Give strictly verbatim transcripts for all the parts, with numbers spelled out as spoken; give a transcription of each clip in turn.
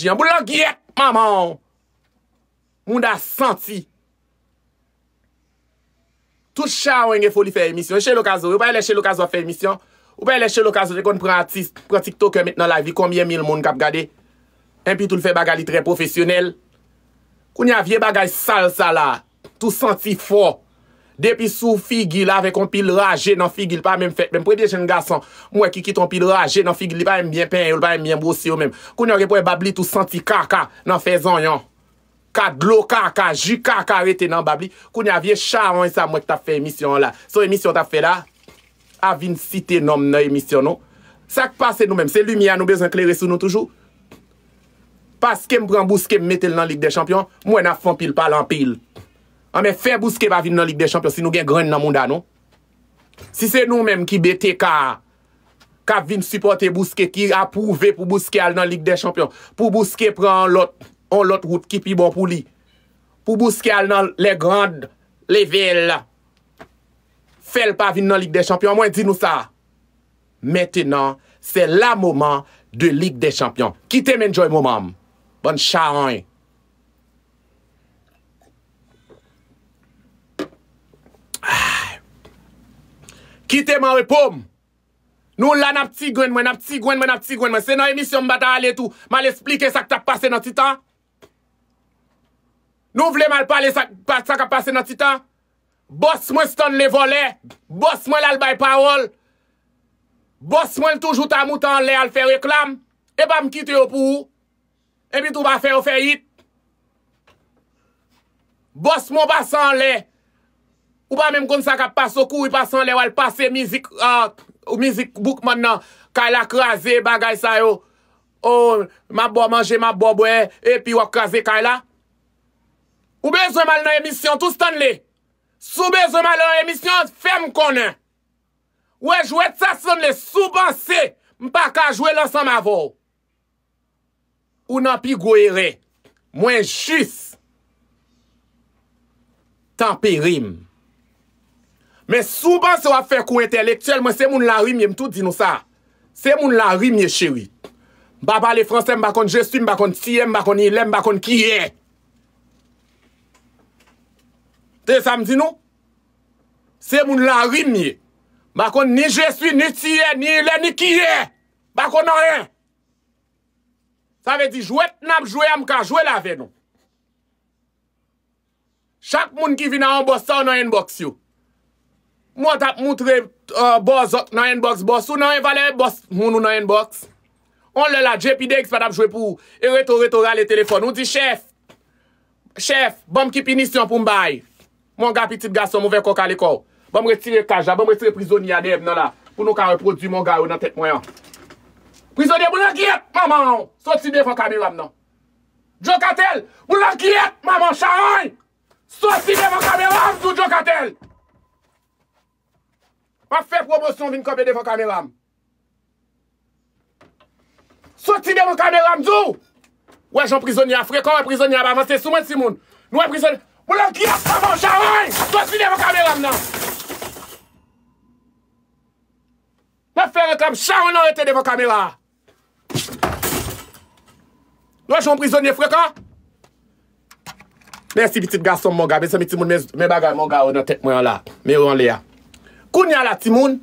Jan boul langyèt manman w. Mouda santi. Tout chawony gen foli fè emisyon. Chelo Kazo, yo pa lè Chelo Kazo ap fè emisyon. Ou pa lè Chelo Kazo te konn pran atis, pran tiktokè met nan live li, konbyen mil moun k ap gade. Enpi tou l fè bagay li trè pwofesyonèl. Kounye a vye bagay sal sa la. Tou santi fò. Depi sou figi l avèk on pil raje nan figi l pa menm fèt menm. Premye jenn gason m wè ki kite on pil raje nan figi l, li pa menm byen penyen yo, li pa menm byen bwose yo menm. Kounye a w gen pou wè bab li tou santi kaka nan fè zonyon. Ka dlo kaka, ji kaka rete nan bab li. Kounye a vye chawony sa m wè k t ap fè emisyon an la. Se yon emisyon w t ap fè la? A vin site non m nan emisyon nou. Sa k pase nou menm? Se limyè a nou bezwen klere sou nou toujou? Paske m pran Bouske m mete l nan Lig dè Chanpyon, m wè n ap fè anpil pale anpil. Anben fè Bouske pa vin nan Lig dè Chanpyon si nou gen grenn nan mouda nou. Si se nou menm ki B T K a, k ap vin sipòte Bouske, ki apwouve pou Bouske al nan Lig dè Chanpyon, pou Bouske pran yon lòt, yon lòt wout ki pi bon pou li, pou Bouske al nan les grands levels, fè l pa vin nan Lig dè Chanpyon, mwen di nou sa. Maintenant, c'est la moment de Ligue des Champions. Kite m enjoy moman m. Bann chawony. Kite m an repo m. Nou la n ap tigrenn mwen, n ap tigrenn mwen, n ap tigrenn mwen. Se nan emisyon m pa ta ale tou. M al esplike sa k t ap pase nan Titan. Nou vle m al pale sa, pa, sa k ap pase nan Titan? Bòs mwen Stanley vòlè. Bòs mwen l al bay pawòl. Bòs mwen l toujou ta moute anlè al fè reklam. E pa m kite yo pou ou. Epi tou pa fè yo fè yit. Bòs mwen w pase anlè. Ou pa menm konn sa k ap pase, w kouri pase anlè, w al pase mizik, ah, mizik Boukman nan. Kay la kraze, bagay sa yo. Oh, m ap ba w manje, m ap ba w bwè, epi w ap kraze kay la. Ou bezwen m al nan emisyon tou, Stanley? Si w bezwen m al nan emisyon, fè m konnen. Wè jwèt sa, Stanley, si w panse m pa ka jwe l ansanm avè w, ou nan pi gwo erè. Mwen jis tanpere m. Men si w panse w ap fè kou entèlektyèl, mwen se moun lari m ye, m tou di nou sa. Se moun lari m ye, cheri. M pa pale fransè, m pa konn je suis, m pa konn tu es, m pa konn il est, m pa konn kiyè. Tande sa m di nou? Se moun lari m ye. M pa konn ni je suis, ni tu es, ni il est, ni kiyè. M pa konn anyen. Sa vle di jwèt n ap jwe a, m ka jwe l avè nou. Chak moun ki vin a yon bòs sa yo nan inbox yo. M wè w t ap moutre, euh, bòzòk nan inbox bòs ou nan e valè bòs moun ou nan inbox. On lè la, J P D X pa t ap jwe pou ou. E reto, reto rale telefòn. Ou di, chèf, chèf, ban m ki pinisyon pou m bay. Monga pitit gason m, ouvè kò w, kale kò w. Ban m retire kaj la, ban m retire prizonye a dèyè m nan la. Pou nou ka repwodui monga yo nan tèt mwen an. Prizonye, boul langyèt manman w, soti devan kamera m nan. Djo Katel, boul langyèt manman chawony, soti devan kamera m, m di w Djo Katel. M ap fè pwomosyon, vin kanpe devan kamera m. Soti devan kamera m, m di w. Wè jan prizonye a frekan, wè prizonye ap avanse sou mwen, timoun. Nou wè prizonye. Boul langyèt manman w chawony, soti devan kamera m nan. M ap fè reklam chawony nan rete devan kamera a. Wè jan prizonye frekan. Mèsi pitit gason m, monga. Mezanmi, timoun, men, men bagay monga yo nan tèt mwen an la. Men yo anlè a. Kounye a la, timoun.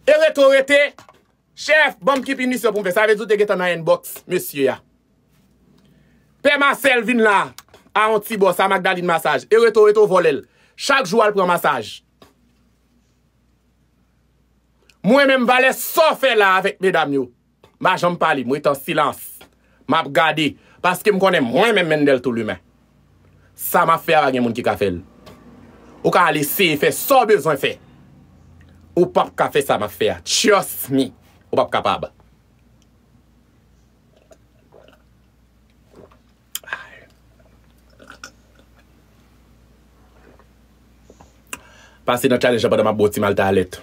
E reto rete. Chèf, ban m ki pinisyon pou m fè. Sa vle di w te gentan nan inbox mesye a. Pè Marcel vin la a yon ti bòs a Magdalene Masaj. E reto, reto vòlè l. Chak jou al pran masaj. Mwen menm, valè sa w fè la avèk medam yo. M pa janm pale, m ret an silans. M ap gade, paske m konnen mwen menm Mendel Toulimen. Sa m ap fè a, pa gen moun ki ka fè l. Ou ka al eseye fè sa w bezwen fè. Ou p ap ka fè sa m ap fè a. Trust me. Ou p ap kapab. Pase nan challenge la pandan m ap bwè ti maltalèt.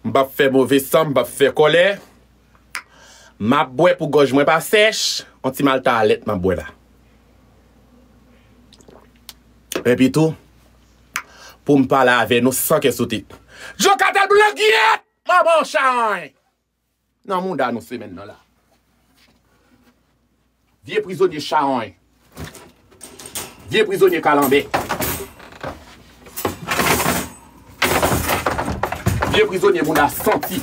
M p ap fè move san, m p ap fè kòlè. M ap bwè pou gòj mwen pa sèch, yon ti maltalèt m ap bwè la. Epi tou, pou m pale avè nou san kè sote. Djo Katel boul langyèt! Manman w chawony! Nan mouda nou semèn nan la. Vye prizonye chawony. Vye prizonye kalanbè. Vye prizonye mouda santi.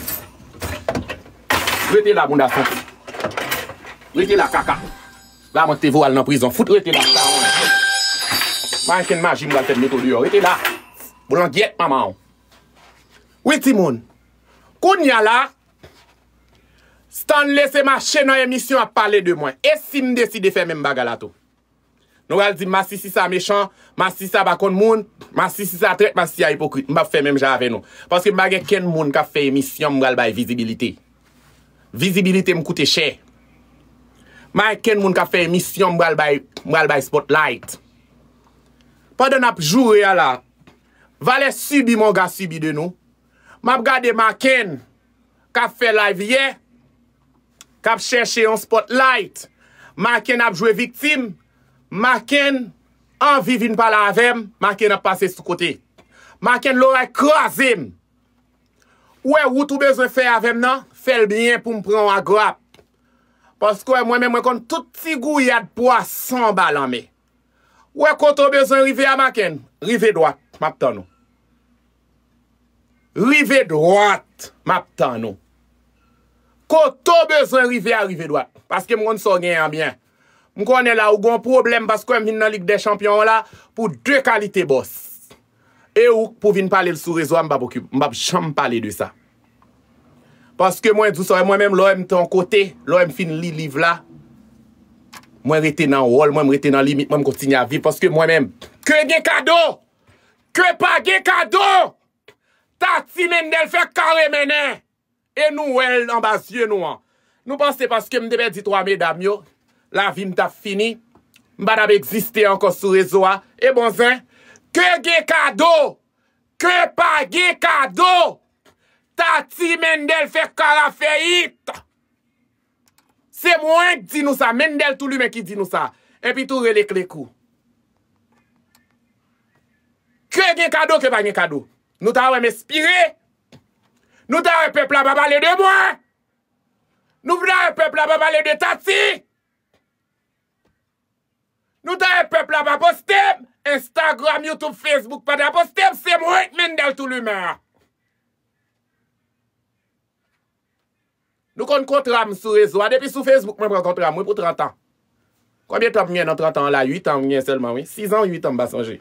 Rete la, mouda santi. Rete la, kaka. La mwen te voye w al nan prizon. Fout rete la, chawony. Manken maji m pral fè m mete w deyò. Rete la. Boulangyèt manman w. Wi, timoun. Kounye a la, Stanley se mache nan emisyon ap pale de mwen. E si m deside fè menm bagay la tou? Nou pral di masisi sa mechan, masisi sa pa konn moun, masisi sa trèt, masisi a ipokrit. M p ap fè menm jan avè nou. Paske m pa gen kenn moun k ap fè emisyon m pral bay vizibilite. Vizibilite m koute chè. M pa gen kenn moun k ap fè emisyon m pral bay, m pral bay spotlight. Pandan n ap joure a la, valè sibi monga sibi de nou. M ap gade Maken k ap fè live yè, k ap chèche yon spotlight. Maken ap jwe viktim. Maken anvi vin pale avè m. Maken ap pase sou kote. Maken loray kraze m. Ou wè wout ou bezwen fè avè m nan, fè l byen pou m pran w a grap. Paske w wè mwen menm mwen konn tout ti gouyad pwason anba lanmè. Ou wè kote w bezwen rive a Maken, rive dwat, m ap tann ou. Rive dwat, m ap tann ou. Kote w bezwen rive a, rive dwat. Paske m konn sa w genyen an byen. M konnen la ou gon pwoblèm paske w wè m vin nan Lig dè Chanpyon an la pou de kalite bòs. E ou k pou vin pale l sou rezo a, m p ap okip-, m p ap janm pale de sa. Paske mwen di w sa, mwen menm, lè w wè m te yon kote, lè w wè m fin li liv la, mwen rete nan wòl mwen, m rete nan limit mwen, m kontinye ap viv. Paske mwen menm, ke gen kado, ke pa gen kado, Tati Mendel fè kare mennen. E nou wè l anba zye nou an. Nou panse paske m te pèdi twa medam yo, lavi m t ap fini, m pa t ap egziste ankò sou rezo a. E bon zen, ke gen kado, ke pa gen kado, Tati Mendel fè kara fè it. Se mwen k di nou sa, Mendel Toulimen ki di nou sa. Epi tou rele Klekou. Ke gen kado, ke pa gen kado. Nou ta wè m espire. Nou ta wè pèp la pa pale de mwen. Nou ta wè pèp la pa pale de Tati. Nou ta wè pèp la pa poste m. Instagram, YouTube, Facebook pa ta poste m. Se mwen k Mendel Toulimen an. Nou konn kontra m sou rezo a. Depi sou Facebook, mwen pran kontra m, wi, pou trant an. Konbyen tan m gen nan trant an la? Uit an m gen sèlman, wi. Sis an, uit an, m pa sonje.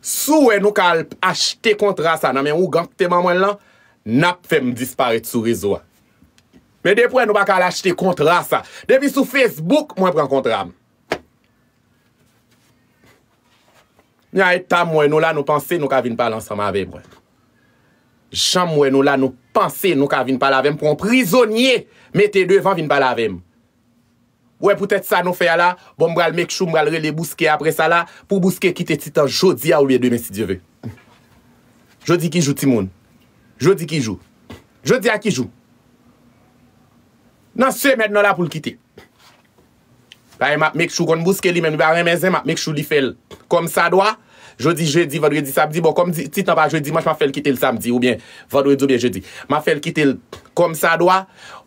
Si w wè nou ka al achte kontra sa nan men ougan k te ban mwen l lan, n ap fè m disparèt sou rezo a. Men depi w wè nou pa ka al achte kontra sa. Depi sou Facebook, mwen pran kontra m. Nan eta m wè nou la, nou panse nou ka vin pale ansanm avè mwen. Jan m wè nou la, nou panse nou ka vin pale avè m pou yon prizonye mete devan vin pale avè m. Ou wè poutèt sa nou fè a la, bon, m pral make sure m pral rele Bouske apre sa la, pou Bouske kite Titan jodi a oubyen demen si Dye ve. Jodi ki jou, timoun? Jodi ki jou? Jodi a ki jou? Nan semèn nan la pou l kite. Paske m ap make sure konn Bouske li menm li pa renmen zen, m ap make sure li fè l kòmsadwa. Jodi jedi, vandredi, samdi, bon, kòm di, Titan pa jwe dimanch, m ap fè l kite l samdi oubyen vandredi oubyen jedi. M ap fè l kite l kòmsadwa.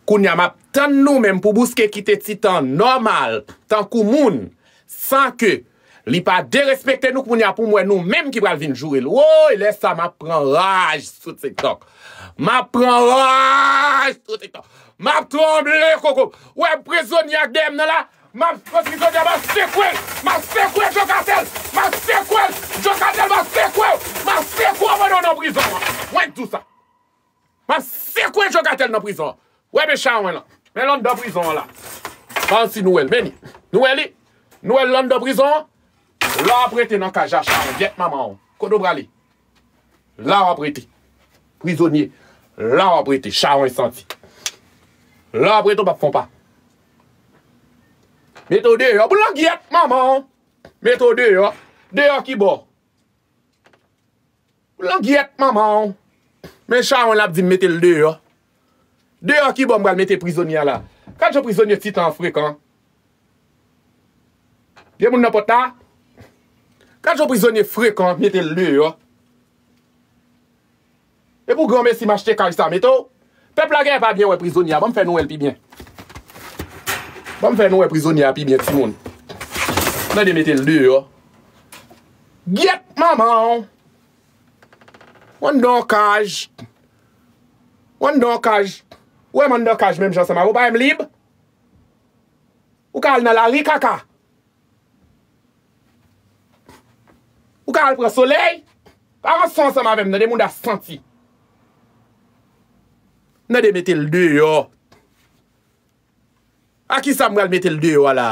Kounye a m ap tann nou menm pou Bouske kite Titan nòmal, tankou moun, san ke li pa derespekte nou kounye a pou m wè nou menm ki pral vin joure l. Woy, lè sa m ap pran raj sou TikTok. M ap pran raj sou TikTok. M ap tranble koko. Ou wè prizonye ak dèyè m nan la? M ap pran prizonye a, m ap sekwe l. M ap sekwe Djokatel. M ap sekwe l. Djokatel, m ap sekwe w. M ap sekwe w pandan w nan prizon an. Mwen k di w sa. M ap sekwe Djokatel nan prizon an. Ou wè men chawony lan. Men anndan prizon an la. Ban si nou wè l. Men li. Nou wè li? Nou wè l anndan prizon an? La w ap rete nan kaj a chawony. Gyèt manman w. Kote w prale? La w ap rete. Prizonye. La w ap rete. Chawony santi. La w ap rete, w p ap fè yon pa. Mete w deyò. Boulangyèt manman w. Mete w deyò. Deyò ki bò? Boulangyèt manman w. Men chawony l ap di m mete l deyò. Deyò ki bò m pral mete prizonye a la? Gad jan prizonye Titan an frekan. Gen moun nan pòt la? Gad jan prizonye frekan, mete l deyò. E pou granmesi m achte kaj sa mete w. Pèp la genlè pa byen wè prizonye a. Ban m fè nou wè l pi byen. Ban m fè nou wè prizonye a pi byen, timoun. Tande, mete l deyò. Gyèt manman w. W anndan yon kaj. W anndan yon kaj. Ou wè m anndan kaj menm jan ansanm avè w, ou pa wè m lib? Ou ka al nan lari, kaka. Ou ka al pran solèy. Pa ranson ansanm avè m, tande, mouda santi. Tande, mete l deyò. A kisa m pral mete l deyò a la?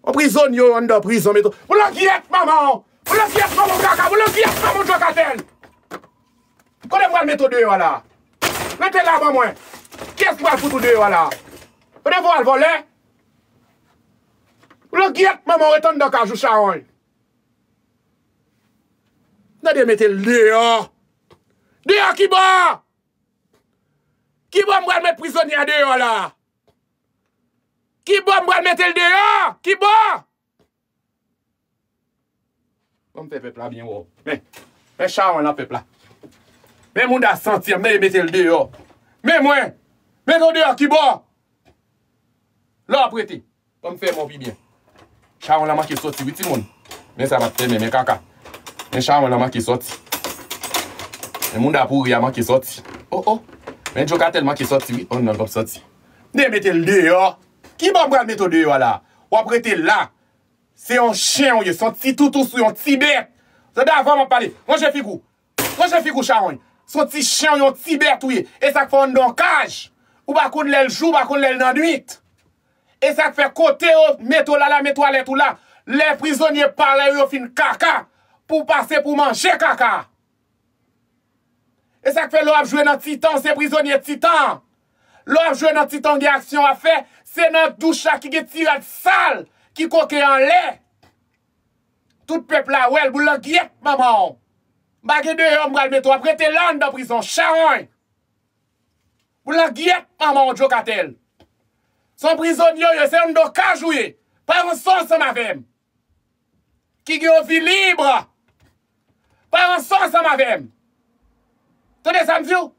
Yon prizonye yo anndan prizon, mete w. Boulangyèt manman w! Boulangyèt manman w, kaka! Boulangyèt manman w, djòkatèl! Kote m pral mete w deyò a la? Rete la ban mwen! Kiyès ki pral fout ou deyò a la? Kote vòl vòlè? Boulangyèt manman w, rete anndan kaj ou, chawony! Tande, mete l deyò! Deyò kibò? Kibò m pral met prizonye a deyò la? Kibò m pral mete l deyò? Kibò? Ban m fè pèp la byen wè w. Men, men chawony lan pèp la. Men mouda santi an, men mete l deyò. Men mwen, mete w deyò kibò? Lè w ap rete. Ban m fèmen w pi byen. Chawony lan manke sòti wi, timoun. Men sa pa t fèmen, men kaka. Men chawony lan manke sòti. Men mouda pouri a manke sòti. O, o. Men djòkatèl manke sòti wi. O non, l p ap sòti. Men mete l deyò. Kibò m pral mete w deyò a la? W ap rete la. Se yon chen w ye, se yon ti toutou sou yon ti bèt. Tande, avan m ap pale. Ranje figi w. Ranje figi w, chawony. Se yon ti chen w, yon ti bèt ou ye. E sa k fè w anndan yon kaj. Ou pa konn lè l jou, ou pa konn lè l nan nwit. E sa k fè kote yo mete w la, la men twalèt ou la. Lè prizonye parèy ou yo fin kaka, pou w pase pou manje kaka. E sa k fè lè w ap jwe nan titan, se prizonye titan. Lè w ap jwe nan titan, gen aksyon w ap fè, se nan douch la ki gen ti rad sal ki koke anlè. Tout pèp la wè l, boulangyèt manman w. M pa gen deyò m pral mete w, w ap rete la anndan prizon, chawony. Boulangyèt manman w, djòkatèl. Se yon prizonye w ye, se anndan yon kaj ou ye. Pa ranson ansanm avè m. Ki gen yon vi lib. Pa ranson ansanm avè m. Tande sa m di w?